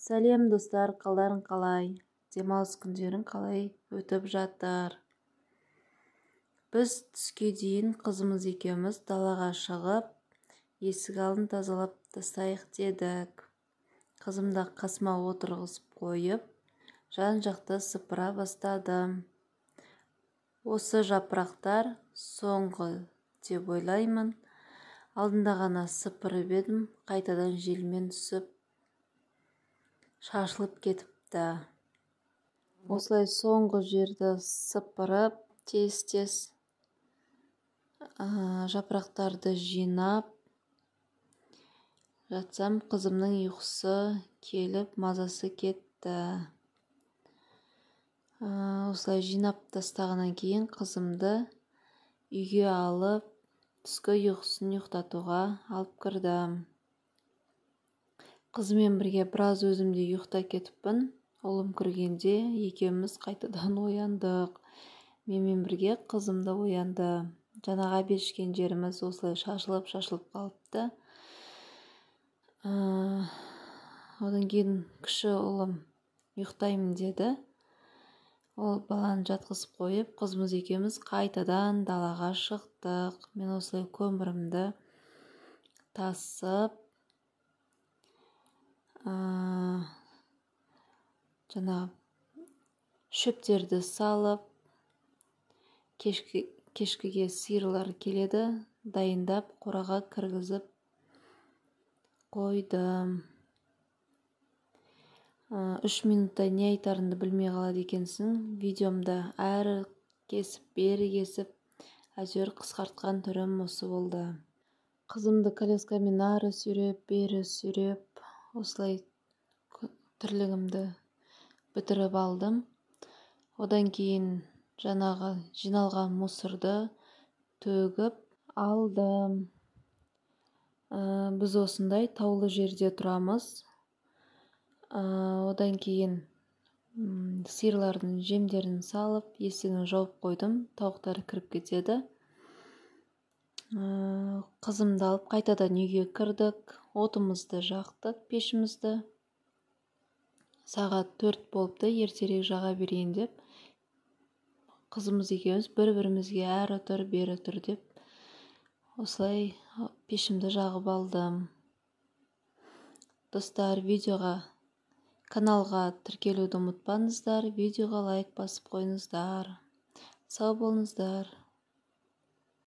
Сәлем, достар! Қалдарың қалай? Демалыс күндерің қалай өтіп жатыр? Біз түске дейін қызымыз екеуміз далаға шығып, есік алдын тазалап тастайық дедік. Қызымды қасыма отырғызып қойып, жан-жақты сыпыра бастадым. Осы жапырақтар соңғы деп ойлаймын. Алдында ғана сыпырып едім, қайтадан желмен түсіп шашылып кетіпті. Осылай соңғы жерді сыпырып, тез-тез жапырақтарды жинап жатсам, қызымның ұйқысы келіп, мазасы кетті. Осылай жинап тастағаннан кейін қызымды үйге алып, түскі ұйқысын ұйықтатуға алып кірдім. Қызыммен бірге біраз өзім де ұйықтап кетіппін. Ұлым кіргенде екеуміз қайтадан ояндық. Менімен бірге қызым да оянды. Жаңағы обед ішкен жеріміз осылай шашылып-шашылып қалыпты. Одан кейін кіші ұлым ұйықтаймын деді. Ол баланы жатқызып қойып, қызымыз екеуміз қайтадан далаға шықтық. Мен осылай көмірімді тасып, жаңа шөптерді салып, кешкіге сиырлар келеді, дайындап қораға кіргізіп қойдым. 3 минутта не айтарыңды білмей қалады екенсің. Видеомда әрі кесіп, бері кесіп, әзер қысқартқан түрім осы болды. Қызымды коляскамен ары сүйреп, бері сүйреп, осылай тірлігімді бітіріп алдым. Одан кейін жаңағы жиналған мусорды төгіп алдым. Біз осындай таулы жерде тұрамыз. Одан кейін сиырлардың жемдерін салып, есігін жауып қойдым. Тауықтар кіріп кетеді. Қызымды алып қайтадан үйге кірдік. Отымызды жақтық, пешімізді. Сағат 4 болыпты, ертерек жаға берейін деп. Қызымыз екеуміз бір-бірімізге әрі тұр, бері тұр деп осылай пешімді жағып алдым. Достар, видеоға, каналға тіркелуді ұмытпаңыздар, видеоға лайк басып қойыңыздар. Сау болыңыздар.